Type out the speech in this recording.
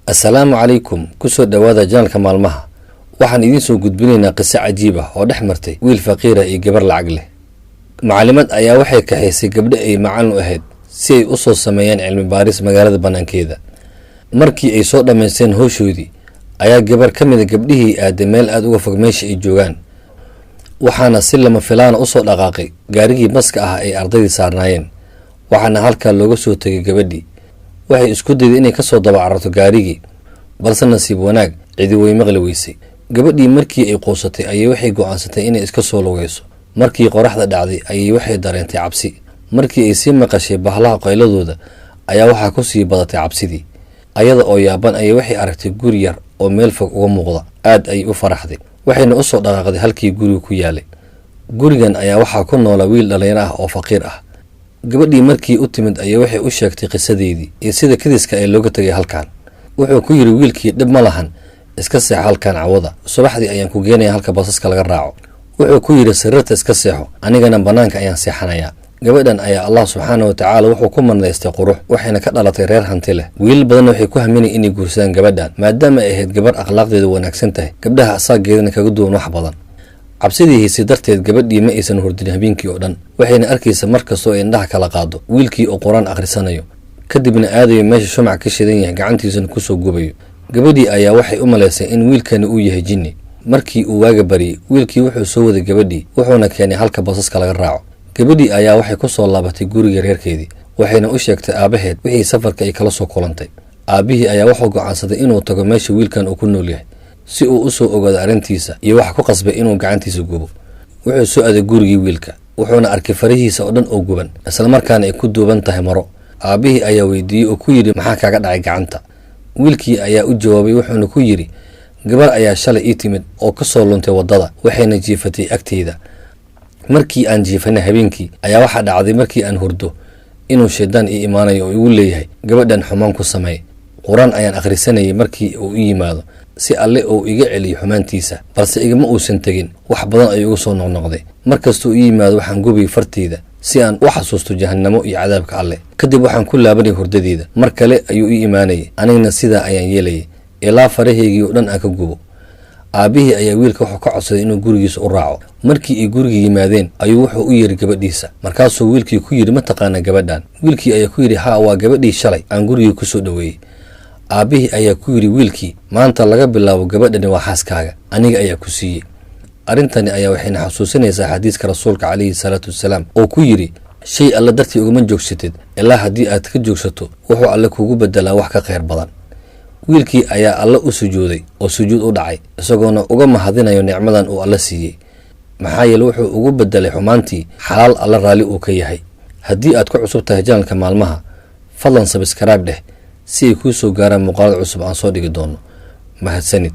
Assalaamu calaykum, kusoo dhowaada channelka Maalmaha. Waxaan idiin soo gudbinaynaa qiso cajiib ah oo dhex martay wiil faqiira iyo gabar lacag leh. Macalimad ayaa waxay kaxaysay gabdho ay macalin u ahayd si ay u soo sameeyaan cilmi baaris magaalada bannaankeeda. Markii ay soo dhammaysteen howshoodii, ayaa gabar ka mida gabdhihii aaday meel aada uga fog meesha ay joogaan, waxaana si lama filaana usoo dhaqaaqay gaarigii baska ah ay ardaydii saarnaayeen, waxaana halkaa looga soo tegay gabadhii. Waxay isku dayday inay kasoo daba cararto gaarigii, balse nasiib wanaag cidi way maqli weysay. Gabadhii markii ay quusatay ayay waxay go'aansatay inay iska soo lugayso. Markii qoraxda dhacday ayay waxay dareentay cabsi. Markii ay sii maqashay bahlaha qayladooda ayaa waxaa kusii badatay cabsidii. Ayada oo yaaban ayay waxay aragtay guri yar oo meel fog uga muuqda. Aad ayay u faraxday, waxayna usoo dhaqaaqday halkii guriga ku yaalay. Gurigan ayaa waxaa ku noola wiil dhallinyaro ah oo faqiir ah. Gabadhii markii u timid ayay waxay u sheegtay qisadeedii iyo sida kadiska ee looga tegay halkan. Wuxuu ku yidhi wiilkii: "Dhib ma lahan, iska seexo halkan cawada, subaxdii ayaan ku geenaya halka basaska laga raaco." Wuxuu ku yidhi: "Sariirta iska seexo, anigana bannaanka ayaan seexanayaa." Gabadhan ayaa Allah subxaana wa tacaala wuxuu ku manaystay qurux, waxayna ka dhalatay reer hanti leh. Wiilal badanna waxay ku haminay inay guursadaan gabadhan, maadaama ay ahayd gabar akhlaaqdeedu wanaagsan tahay, gabdhaha asaageedana kaga duwan wax badan. Cabsidii haysay darteed gabadhii ma aysan hurdin habeenkii oo dhan, waxayna arkaysa mar kastoo ay indhaha kala qaado wiilkii oo Qur-aan akhrisanayo, kadibna aadayo meesha shumac ka shidan yahay, gacantiisana kusoo gubayo. Gabadhii ayaa waxay u malaysay in wiilkani uu yahay jinni. Markii uu waaga baryey, wiilkii wuxuu soo waday gabadhii, wuxuuna keenay halka basaska laga raaco. Gabadhii ayaa waxay ku soo laabatay guriga reerkeedii, waxayna u sheegtay aabaheed wixii safarka ay kala soo kulantay. Aabbihii ayaa wuxuu go'aansaday inuu tago meesha wiilkan uu ku nool yahay si uu usoo ogaado arrintiisa iyo waxa ku qasbay inuu gacantiisa gubo. Wuxuu soo aaday gurigii wiilka, wuxuuna arkay farihiisa oo dhan oo guban, islamarkaana ay ku duuban tahay maro. Aabbihii ayaa weydiiyey oo ku yidhi: "Maxaa kaaga dhacay gacanta?" Wiilkii ayaa u jawaabay, wuxuuna ku yidhi: "Gabar ayaa shalay ii timid oo ka soo luntay waddada, waxayna jiifatay agteyda. Markii aan jiifanay habeenkii ayaa waxaa dhacday markii aan hurdo inuu shaydaan ii imaanayo oo igu leeyahay: 'Gabadhan xumaan ku sameey.' Qur-aan ayaan akhrisanayay markii uu i yimaado si Alle uu iga celiyo xumaantiisa, balse igama uusan tegin. Wax badan ayuu igu soo noqnoqday. Markastuu ii yimaado waxaan gubayay farteyda si aan u xasuusto jahannamo iyo cadaabka Alle. Kadib waxaan ku laabanay hurdadeeda. Mar kale ayuu ii imaanayay, anigna sidaa ayaan yeelayay ilaa farahaygii oo dhan aan ka gubo." Aabbihii ayaa wiilka wuxuu ka codsaday inuu gurigiisa u raaco. Markii ay guriga yimaadeen ayuu wuxuu u yeeray gabadhiisa. Markaasuu wiilkii ku yidhi: "Ma taqaana gabadhan?" Wiilkii ayaa ku yidhi: "Haa, waa gabadhii shalay aan gurigii kusoo dhoweeyey." Aabbihii ayaa ku yidhi wiilkii: "Maanta laga bilaabo gabadhani waa xaaskaaga, aniga ayaa ku siiyey." Arrintani ayaa waxayna xasuusinaysaa xadiiska Rasuulka calayhi salaatu wasalaam oo ku yidhi: "Shay Alle dartii ugama joogsatid ilaa haddii aad ka joogsato wuxuu Alle kugu bedelaa wax ka khayr badan." Wiilkii ayaa Alle u sujuuday oo sujuud u dhacay, isagoona uga mahadinayo nicmadan uu Alle siiyey, maxaa yeele wuxuu ugu bedelay xumaantii xalaal Alle raalli uu ka yahay. Haddii aad ku cusub tahay channelka Maalmaha, fadlan subscribe dheh si ay kuu soo gaaraan muuqaalada cusub aan soo dhigi doono. Mahadsanid.